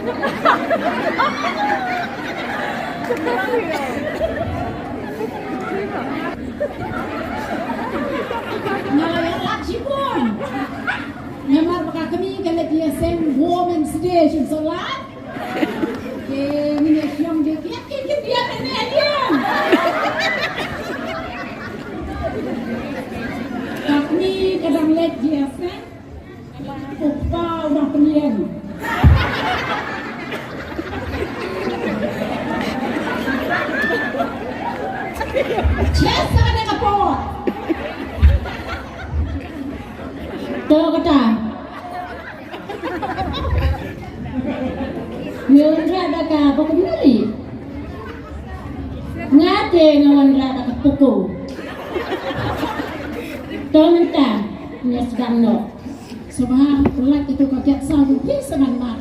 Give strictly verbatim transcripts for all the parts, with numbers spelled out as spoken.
Nga la ïalap shibun. Namar ba ka kmie ka leit ïaseng Women's Day shisha la. Ke ngin ïa shem de, ïa kin kin ïa kane ïa. Ka kmie ka dang leit ïaseng. Ko pa u dang pynïeng. Chest sa kane ka por. To kata. Ngi wanrah da kaba kumne. Nga te nga wanrah da ka puku. To mynta ngi sdang noh. Sngewbha pynlait ïa ka ket saw jong phi sa ban mar.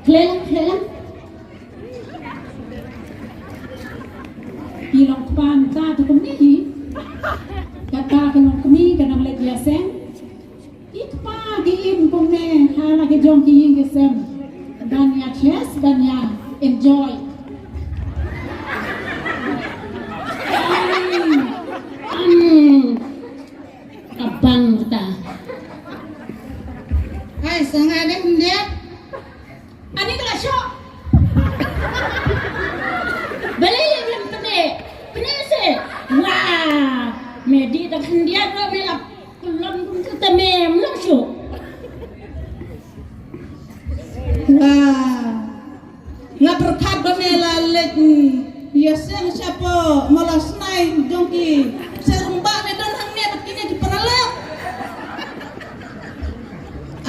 Khlem, khlem. Ki long kpa mynta to kumne hi. Kata ka long kmie ka nang leit ïaseng. Ki kpa ki im kumne ha la ki jong ki ïing ki sem. Ban ïa chest, ban ïa enjoy. An, an, ka bang ta. Ai, sanga deh, deh. Ani ka la shoh. Balei ïa lem pyneh? Pyneh se. Wah. Me dih da khyndiat ruh me la pynlong kumta te me mlong shuh. Wah. Nga pyrkhat ba me la leit, mm, ïaseng shapoh Mawlasnai jong ki. Seng rumbah me don hangne bad kine ki paralok.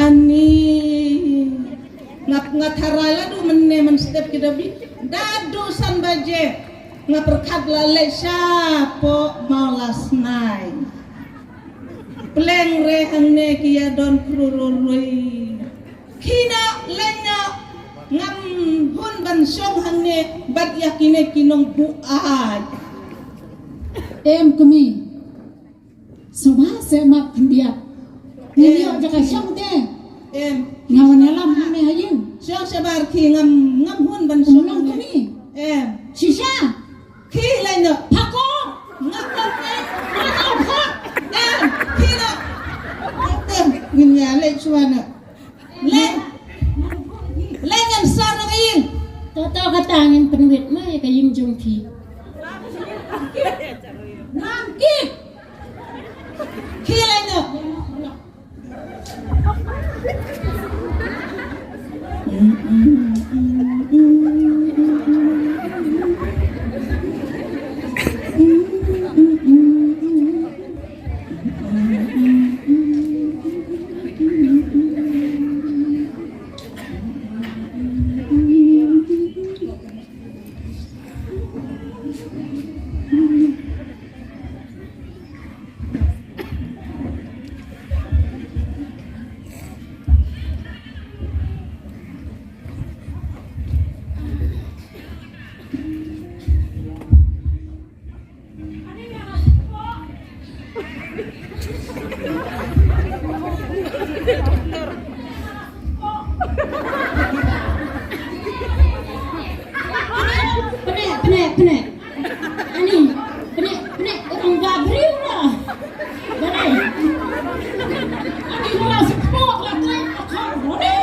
Ani. Nga, nga tharai la du mynne mynstep ki da bit. Da du san baje. Nga pyrkhat la leit shapoh Mawlasnai. Pleng re hangne ki ïa don krururui. Khie noh leit noh ngam hun ban shong hangne bad ïa kine ki nongbuaid. Em kmie. Sngewbha seh map khyndiat. Ngin ïoh jaka shong te. Em. Nga wan ïalam hangne ha ïing. Shong shabar khie ngam, ngam hun ban shong. Ngam kmie. Em. Shisha. Khie leit noh. Phakor. Ngam long te. Ngam long phak. Em. Khie noh. Em. Ngin ïa leit shuwa noh. Leh. Leh ngan sar na ka ïing. To to kata ngin pynwit ma ïa ka ïing jong phi. Ngam kit. Khie leh noh. Pyneh, pyneh, pyneh. Ani, pyneh, pyneh, orang ba briew lah. Balei? Ani, la sepok, la trei, la khor, ani.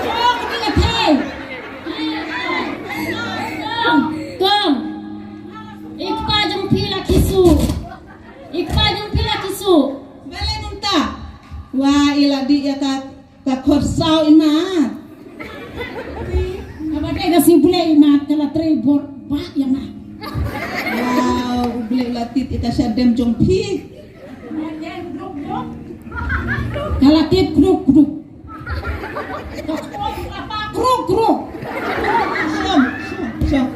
Oh, kata ka thei. Kong, kong. I kpa jong phi la kisuh. I kpa jong phi la kisuh. Balei mynta? Wa, i la dih ïa ka Ka khot saw i mat. Haba dei ka siblei i mat ka la trei bor ba ïa nga. Wow, u Blei u la tip ïa ka shadem jong phi. Ka la tip kruk kruk. Ka khot ka pa kruk kruk. Shong, shong, shong.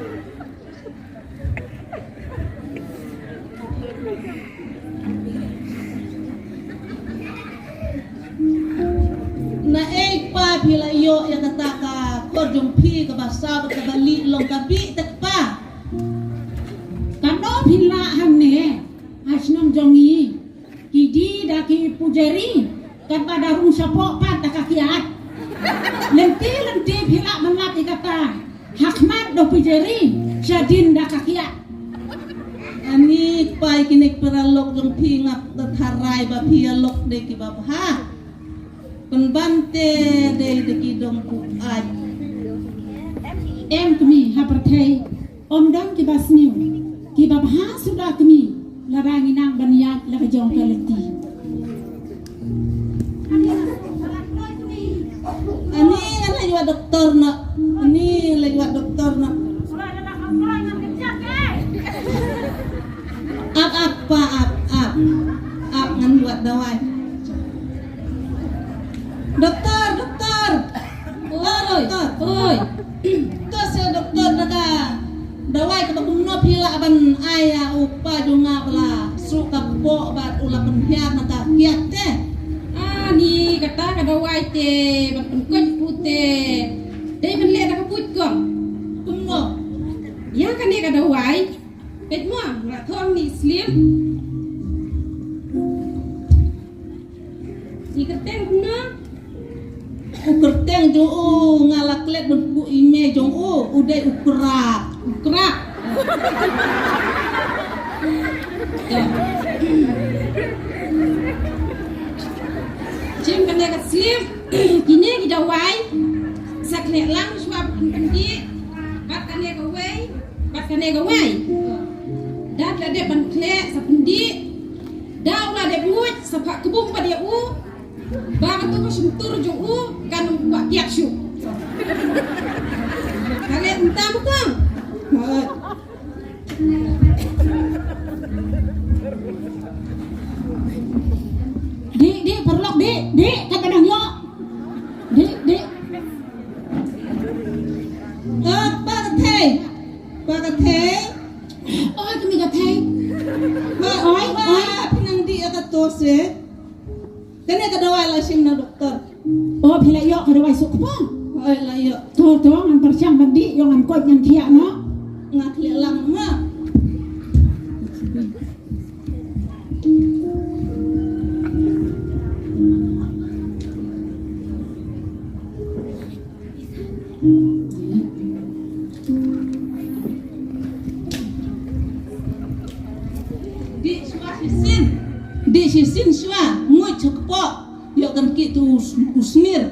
Na ei pa phi la ïoh ïa kata ka khot jong phi kaba saw bad kaba lieh long ka bih te kpa? Katno phi lah hangne ha shnong jong ngi ki dei da ki pujari. Ba da rung shapoh pat da ka kiad. Lynti lynti phi lah ban lap ïa kata. Ha khmat da phi jeri shadien da ka kiad. Ani kpa ïa kine ki paralok jong phi, nga tharai ba phi ïalok dei kiba bha. Pynban te dei da ki dong buaid. Em kmie, ha pyrthei ym don kiba sniew, kiba bha suda kmie, lada ngi nang ban ïaid la ka jong ka lynti. Ani ngan leit wad doktor noh. Ani leit wad doktor noh. Ap, ap, pa, ap, ap. Ap, ngan wad dawai. Doktor, doktor. Oi, doktor. Oi. To seh doktor, na ka dawai kaba kumno phi lah ban ai ïa u kpa jong nga ba la shu ka kpoh bad u la pynhiar na ka kiad te? Ani kata ka dawai te ban pynkoit u te. Dei ban leh da ka buit kong. Kumno? Ïa kane ka dawai. Peit mo, nga thong ni slim. Ni kyrteng kumno? U kyrteng jong u nga la klet ban buh ïa i mei jong u, u dei u krak. U krak. Jim kane ka slim, kine ki dawai. Sa khleh lang shuwa pynpyndi. Bad kane kawei. Bad kane kawei. Da la dep ban khleh sa pyndih. Da u la dep nguid sa phah kbum bad ïa u. Ba kato ka shyntur jong u kan ym kwah tiak shuh. Ka leh mynta mo kong. Dih, dih, paralok, dih, dih, kat ba dang ïoh. Dih, dih. Eh, pa ka thei. Pa ka thei. Oi, kmie ka thei. Ba, oi, ba, oi. Phi nang dih ïa kato seh. Kane ka dawai la shim na doktor. Oh, phi la ïoh ka dawai suk kpoh. Oi, la ïoh. To, to, ngan pyrshang ban dih, ïoh ngan koit ngan khiah noh. Nga khleh lang ma. Dih shuwa shisien. Dih shisien shuwa. Nguid sha kpoh. Ïoh kan ki tu us-, usmir.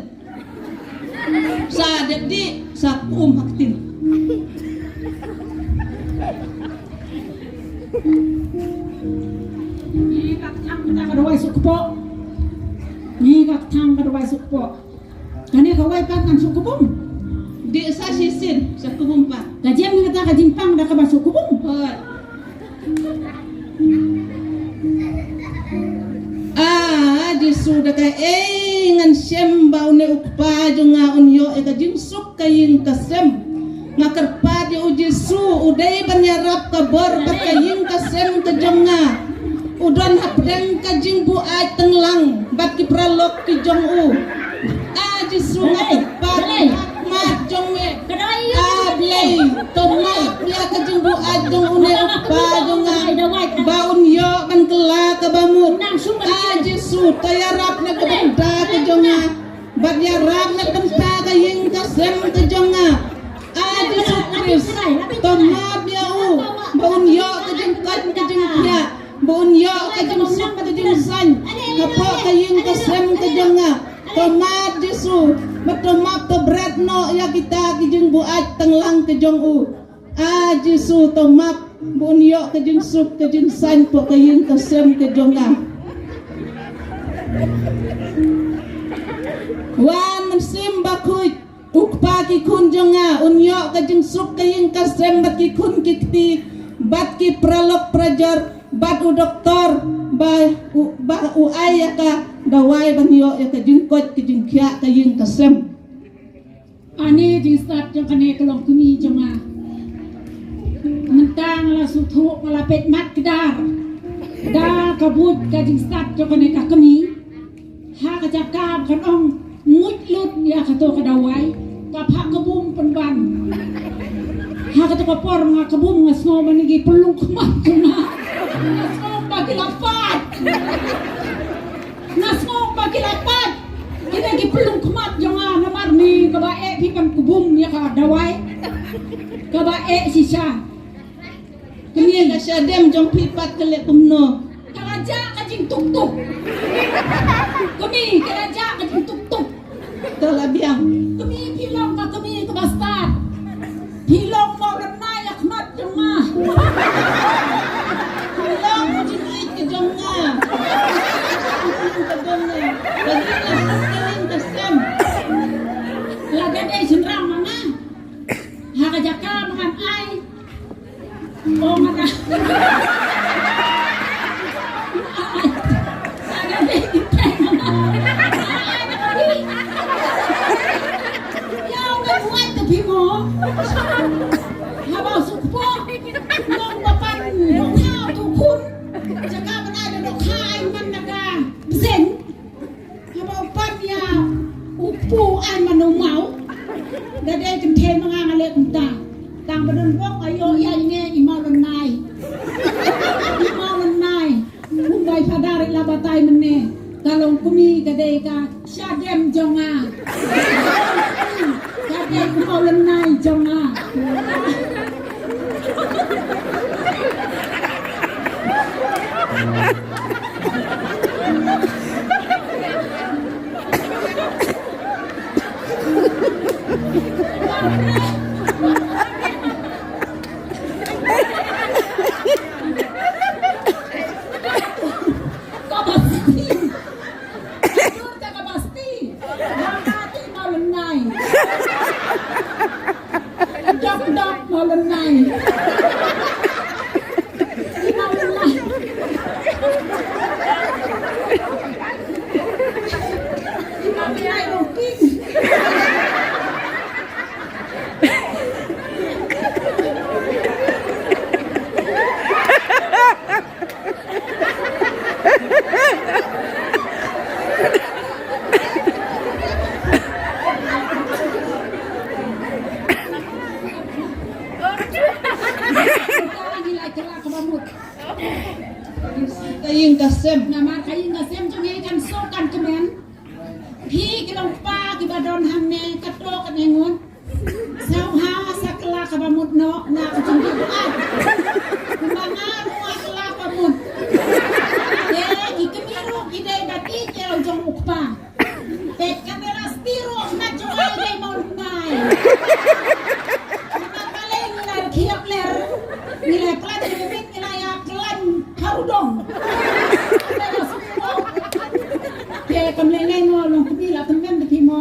Sa dep dih, sa kum ha ktien. Ngi ka kthang ka dawai suk kpoh. Ngi ka kthang ka dawai suk kpoh. Kane kawei pat ngan suk kbum. Dih sa shisien, suk kbum pat. Ka jem kata ka jingpang da kaba suk kbum. Hooid. Ah, Jisu da kaei ngan shem ba une u kpa jong nga un ïoh ïa ka jingsuk ka ïing ka sem. Nga kyrpad ïa u Jisu u dei ban ïarap ka bor bad ka ïing ka sem ka jong nga. U don hapdeng ka jingbuaid tenglang bad ki paralok ki jong u. A Jisu nga kyrpad mat jong me. A Blei, to map ïa ka jingbuaid jong une u kpa jong nga. Ba un ïoh ban kylla kaba mut. A Jisu, to ïarap na ka bynta ka jong nga. Bad ïarap na ka bynta ka ïing ka sem ka jong nga. A Jisu Khrist, to map ïa u ba un ïoh ka jingkoit ka jingkhiah. Ba un ïoh ka jingsuk ka jingsaiñ hapoh ka ïing ka sem ka jong nga. To map Jisu, bad to map to bret noh ïa kita ki jingbuaid tenglang ka jong u. A Jisu to map ba un ïoh ka jingsuk ka jingsaiñ hapoh ka ïing ka sem ka jong nga. Wan Mynsiem Bakhuid. U kpa ki khun jong nga un ïoh ka jingsuk ka ïing ka sem bad ki khun ki kti bad ki paralok parajor bad u doktor ba u, ba u ai ïa ka dawai ban ïoh ïa ka jingkoit ka jingkhiah ka ïing ka sem. Ani jingstad jong kane ka longkmie jong nga. Mynta nga la sngewthuh nga la peit mat kdar da ka buit ka jingstad jong kane ka kmie. Ha ka jaka ba kan ong nguid lut ïa kato ka dawai, ka phah ka bum pynban. Ha kato ka por nga ka bum nga sngew mane ki pynlong khmat jong nga. Nga sngew ba ki la pait. Nga sngew ba Ki la pat. Kine ki pynlong khmat jong nga namar ni kaba eh phi ban kubum ïa ka dawai. Kaba eh shisha. Kmie ka shadem jong phi pat ka leh kumno? Ka la jah ka jingtuk tuk. Kmie ka la jah ka jingtuk tuk. Ka la biang. Kmie phi long ka kmie kaba stad. Phi long mo lem na ïa khmat jong nga. Phi long ka jingïeit ka jong nga. Ka jong nga. Ka jong nga. Ka jong nga. Ka sem. La dei dei shynrang ma nga. Ha ka jaka ma ngan ai. Oh, mata. Haba u pan ïa u kpu ai mano maw. Da dei kynthei ma nga nga leh kumta. Tang ba don bok ayo ïa nge i maw lon nai. I maw lon nai. Kumbai phadar i la batai mynne. Ka long kmie ka dei ka shadem jong nga. Ka dei u maw lon nai jong nga. Dok dok maw lynai. Maw lynai. Maw lynai ruking. Ka ïing ka sem. Namar ka ïing ka sem jong ngi kan suk kan kmen. Phi ki long kpa kiba don hangne, kato kane ngut. Sngewbha sa kylla kaba mut noh na ka jingïaid. Kumba nga ruh nga kylla kaba mut. Te ki kmie ruh ki dei ban ïeit ïa la u jong u kpa. Te ka dei la stir ruh na jong ai dei maw lynai. Kumba ka lei ngi la khiap ler. Ngi la klan ngi la ïa klan harudong. Te kam lei lei mo long kmie la tymmen te phi mo.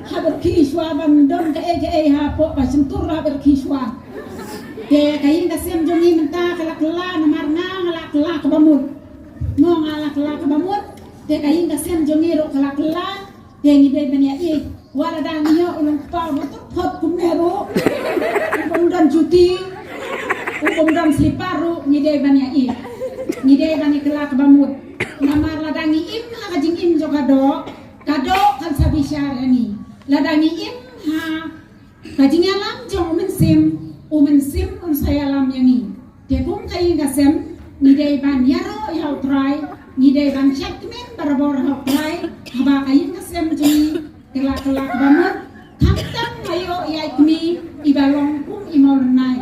Haba rkhie shuwa ban don kaei kaei hapoh ka shyntur haba rkhie shuwa. Te ka ïing ka sem jong ngi mynta ka la kylla namar nga nga la kylla kaba mut. Nga nga la kylla kaba mut. Te ka ïing ka sem jong ngi ruh ka la kylla. Te ngi dei ban ïa ïeit. Wat lada ngi ïoh u long kpa uba tyrphot kumne ruh. U bym don juti. U bym don slipar ruh ngi dei ban ïa ïeit. Ngi dei ban ïa kylla kaba mut. Namar lada ngi im ha ka jingim jong ka doh. Ka doh kan sa bishar ïa ngi. Lada ngi im ha ka jingïalam jong u mynsiem, u mynsiem un sa ïalam ïa ngi. Te kum ka ïing ka sem, ngi dei ban ïaroh ïa u Trai, ngi dei ban shad kmen barabor ha u Trai, haba ka ïing ka sem jong ngi, kylla kylla kaba mut, khamtam ïa u ïa i kmie, iba long kum i maw lynai.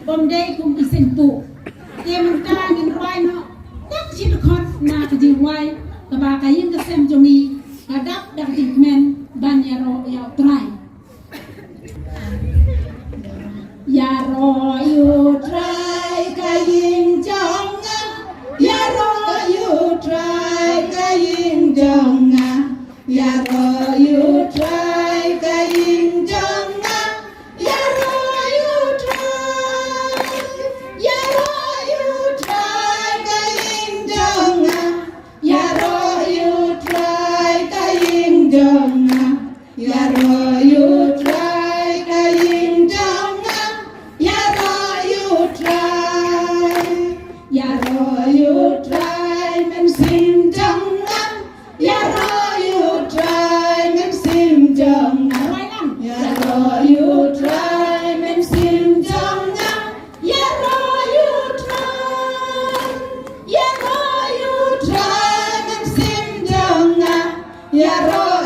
Bym dei kum i seng tu. Te mynta ngin rwai noh tang shi dkhot na ka jingrwai kaba ka ïing ka sem jong ngi ka dap da ka jingkmen ban ïaroh ïa u Trai. Ïaroh ïa u Trai ka ïing jong nga. Ïaroh ïa u Trai ka ïing jong nga. Ïaroh ïa u Trai ka ïing jong nga. Ïaroh ïa u Trai. Ïaroh ïa u Trai ka ïing jong nga. Ïaroh ïa u Trai ka ïing jong nga. Ïaroh ïa u Trai ka ïing jong nga. Ïaroh ïa u Trai. Ïaroh ïa u Trai mynsiem jong nga. Ïaroh Ïaroh